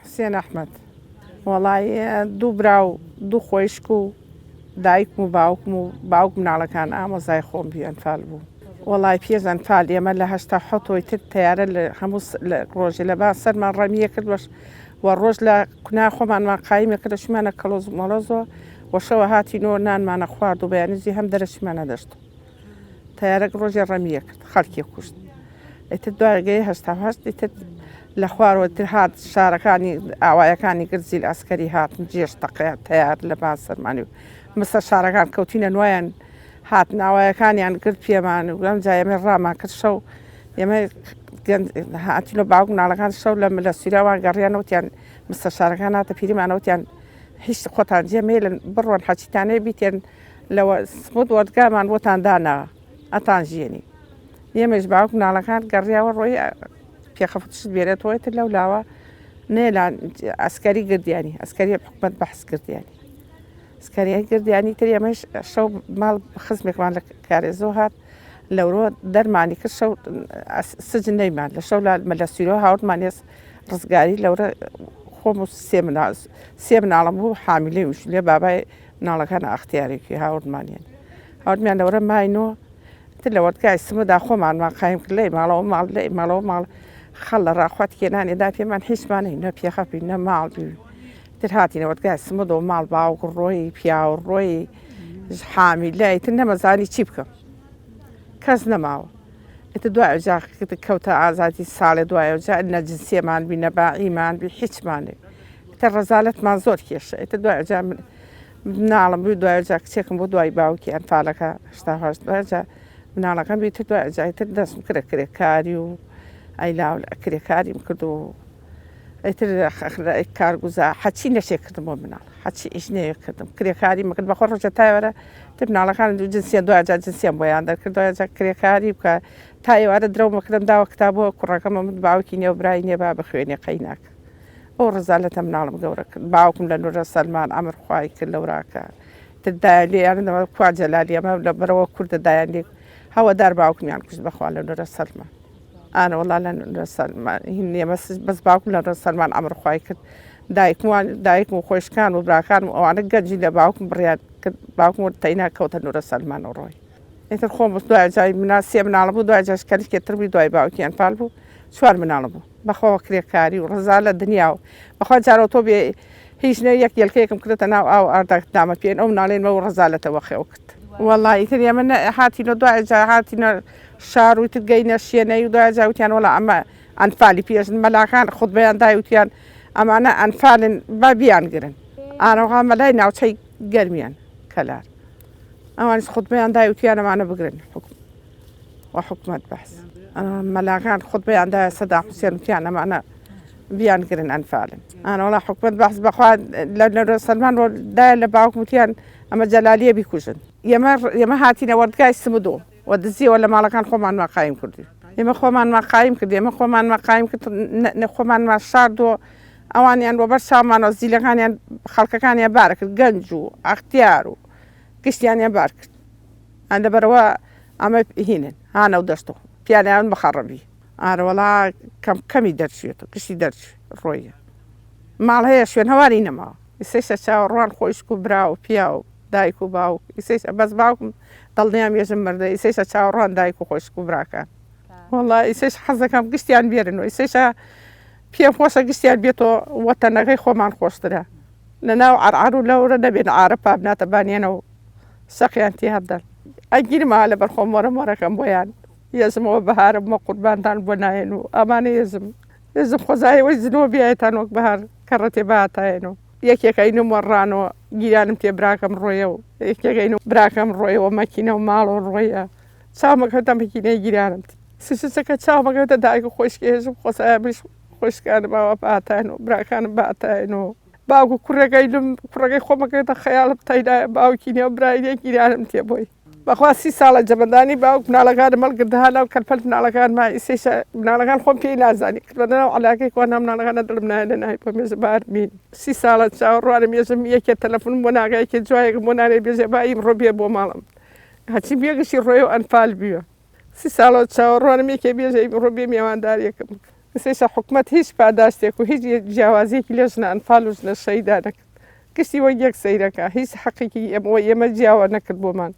حوسێن ئەحمەد، وەڵای دوو برا و دوو خۆیشک و دایکم و باوکم و باوک مناڵەکان ئامۆزای خۆم بی ئەنفال بوو. وەڵای پێش ئەنفال ئێمە لە 87 ەوەی تر تەیارە لە هەموو ڕۆژێ لە بان سەرمان ڕەمیە کرد وەش و ڕۆژ لە کونا خۆمانمان قایمە کرد چوومانە کەڵۆز مەڵۆزەوە و شەوە هاتینەوە نانمانە خوارد و بەیانیزی هەم دەرەچیمانە دەشت. تەیارەک ڕۆژێ ڕەمیە کرد خەڵکی کوشت ئیتر دوای گەی 88 ئیتر لە خوارەوە تر هات شارەکانی ئاوایەکانی گرت زیل ئەسکەری هاتن جێش تەقەیان تەیار لە بان سەرمانی و مسە شارەکان کەوتینە نوایان هاتن ئاوایەکانیان گرت پێمان و ئەم جا ئێمە ڕامان کرد شەو ئێمە هاتینەوە باوک مناڵەکان شەو لە ملە سویراوان گەڕیانەوتیان مسە شارەکان هاتە پیریمانەوتیان هیچ خۆتان جێ مێلن بڕۆن حەچیتانەیە بیتێن لەوە سموت وەردگامان بۆتان دانا ئەتان ژیێنی ئێمەش باوک مناڵەکان گەڕیاوە ڕۆی پێخەفت بێرێتەوە تر لەو لاوە نێلان ئەسکەری گردیانی ئەسکەری حکومت بەحس کردیانی ئەسکەری گردیانی تر ئێمەش شەو ماڵ خزمێکمان لە کارێزۆ هات لەورۆ دەرمانی کرد شەو سجن نەیمان لە شەو لە سویرۆ هاوردمان ێس ڕزگاری لەورە خۆم و سێ مناڵ سێ مناڵم بوو حامیلەی وش لێ بابای مناڵەکان ئەختیارێکی هاوردمانیان هاوردمیان لەورە ماینۆ تر لە وەردگای سمەدا خۆمانمان قایم کرد لەی ماڵەوە ماڵ لەی ماڵەوە ماڵ خەڵ لە ڕاخوات کێنانی دا پێمان هیچمانەی نە پێخەفی نە ماڵ بی تر هاتینە وەردگای سمەدەوە ماڵ باوک ڕۆی پیاو ڕۆی حامیلە ئیتر نەمەزانی چی بکەم کەس نەماوە ئیتر دوای جا کەوتە ئازادی ساڵێ دوای جا نە جنسیەمان بی نە باعیمان بی هیچمان ئیتر ڕەزالەتمان زۆر کێشە ئیتر دوای جا مناڵم بوو دوای جا کچێکم بۆ دوای باوکی ئەنفالەکە 88 دوای جا مناڵەکەم بی تر دوای جا ئیتر دەستم کرە کرێکاری و ئەیلاو کرێکاریم کرد و ئیتر کارگوزا حەچی نەشێ کردم بۆ مناڵ حەچی ئیش نەیە کردم کرێکاری مەکرد بەخۆ ڕۆژە تایوەرە تر مناڵەکان دوو جنسیە دوای جا جنسیان بۆیان دەرکرد دوای جا کرێکاری بکە تا ئێوارە درەو مەکردم داوە کتابەوە کوڕەکەم من باوکی نیە و برای نیە با بخوێنێ قەیناک ئەو ڕزالەتە مناڵم گەورە کرد باوکم لە نورە سەلمان ئەمر خوای کرد لەوراکە تر دایان لێیان کوا جەلالی ئەمە لە بەرەوە کوردە دایان لێ هەوەدار باوکمیان کوشت بەخوا لە نورە سەلمان ئانە وەڵا لە نورە سەلمان هین نییە بەس بەس باوکم لە نورە سەلمان ئەمر خوای کرد دایکم وان دایکم و خۆشکان و براکان و ئەوانە گەنجی لە باوکم بڕیان کرد باوکم و تەینا کەوتە نورە سەلمان و ڕۆی ئیتر خۆم دوای جای منا سێ مناڵم بوو دوای جاش کەلکێ تر بووی دوای باوکی ئەنفال بوو چوار مناڵم بوو بەخوا کرێکاری و ڕزا لە دنیا و بەخوا جارەوە تۆ بێ هیچ نە یەک یەلکەیەکم کردە ناو ئاو ئارداک دامە پێن ئەو مناڵێن بەو ڕەزالەتەوە خێو کرد وەڵا ئیتر ئێمە هاتینەوە دوای جا هاتینە شار و تر گەینە شێنەی و دوای جا وتیان وەڵا ئەمە ئەنفالی پێشن مەلاکان خوتبەیان دای وتیان ئەمانە ئەنفالن با بیانگرن ئانەوها مەلای ناوچەی گەرمیان کەلار ئەوانیش خوتبەیان دای وتیان ئەمانە بگرن حکم و حکومەت بەحس مەلاکان خوتبەیان دایە سەدام حوسێن وتیان ئەمانە بیانگرن ئەنفالن ئانەوەڵا حکومەت بەحس بەخوا لە نەورۆز سەلمان دایە لە باوکم وتیان ئەمە جەلالیە بیکوژن ئێمە ئێمە هاتینە وەردگای سمدۆ و دزیەوە لە ماڵەکان خۆمانمان قایم کردی ئێمە خۆمانمان قایم کرد ئێمە خۆمانمان قایم کرد خۆمانمان شاردۆ ئەوانیان بۆ بەر چاومانەوە زیلەکانیان خەڵکەکانیان بارە کرد گەنج و ئەختیار و گشتیانیان بار کرد ئەندە بەرەوە ئەمە هینن هانە و دەستۆ پیانیان بخەڕبی ئارەوەڵا کەم کەمی دەرچێت گشتی دەرچ ڕۆیە ماڵ هەیە شوێن هەواری نەماوە ئیسەیشە چاوەڕوان خۆیشک و برا و پیاو دایک و باوک ئیسەیشە بەس باوکم دڵنیام یەژم مردە ئیسەیشە چاوەڕوان دایک و خۆشک و براکان وەڵا ئیسەیش حەزەکەم گشتیان بێرن و ئیسەیشە پێم خۆشە گشتیان بێتەوە وەتەنەکەی خۆمان خۆشترە لە ناو عەرعەر و لەورە نەبێن عارە پابناتە بانیانە و سەقیان تێ هەردەن ئەگیرما لە بەرخۆم مۆرە مۆرەکەم بۆیان یەزمەوە بەهارم مە قوربانتان بۆ نایەن و ئەمانە یەزم یەزم خۆزایەوەی زنۆ بیایەتان وەک بەهار کەڕەتێ باتایەن و یەکێک ئەینم وەڕانەوە گیرانم تێ براکەم ڕۆیە و یەکێک ئەینم براکەم ڕۆیەوە مەکینە و ماڵەوە ڕۆیە چاومەکەوتە مەکینەی گیرانم سسەکە چاومەکەوتە دایک و خۆشکی هێژم خۆزایە منیش خۆشکانم ئاوا باتایەن و براکانم باتایەن و باوک و کوڕێکەی لم کوڕەکەی خۆمەکەوتە خەیاڵم تەینایە باوکی نیە و برای نیە گیرانم تێ بۆی بەخوا سی ساڵە جەمەدانی باوک مناڵەکانم هەڵگرت ها ناو کەلپەل مناڵەکانما ئیسەیشە مناڵەکان خۆم پێی نازانی کردمە ناو عەلاگەی کوا ناو مناڵەکانە دڵم نایە لە ناوی بۆ مێژە بار بین سی ساڵە چاوەڕوانم یەژم یەکێ تەلەفونم بۆ ناکا یەکێ جوایەکم بۆ نانێ بێژێ با ئیمڕۆ بێ بۆ ماڵم هەچی بێگشی ڕۆیە و ئەنفال بیوە سی ساڵە چاوەڕوانم یەکێ بێژێ ئیمڕۆ بێ مێوانداریەکم بکە. ئێستایشە حکومەت هیچ پاداشتێک و هیچ جیاوازیەکی لە ژنە ئەنفال و ژنە شەهیدا نەکرد گشتی وەک یەک سەیرەکە هیچ حەقێکی ئێمە ئێمە جیاوە نەکرد بۆمان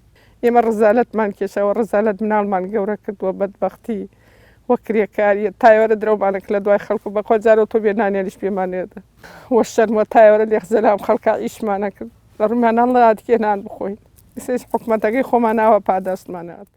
ئێمە ڕزالەتمان کێشاوە ڕزالەت مناڵمان گەورە کردووە بەدبەختی وە کرێکاریە تایوەرە درەومانە لە دوای خەڵک و بەخوا جارەوە تۆ بێ نانیانیش پێمان نێدە وە شەرمە تایوەرە لێخ زەلام خەڵکا ئیشمانە کرد لە ڕوومانان ڵاتکێ نان بخۆین ئێستایش حکومەتەکەی خۆمان ئاوا پاداشتمانات.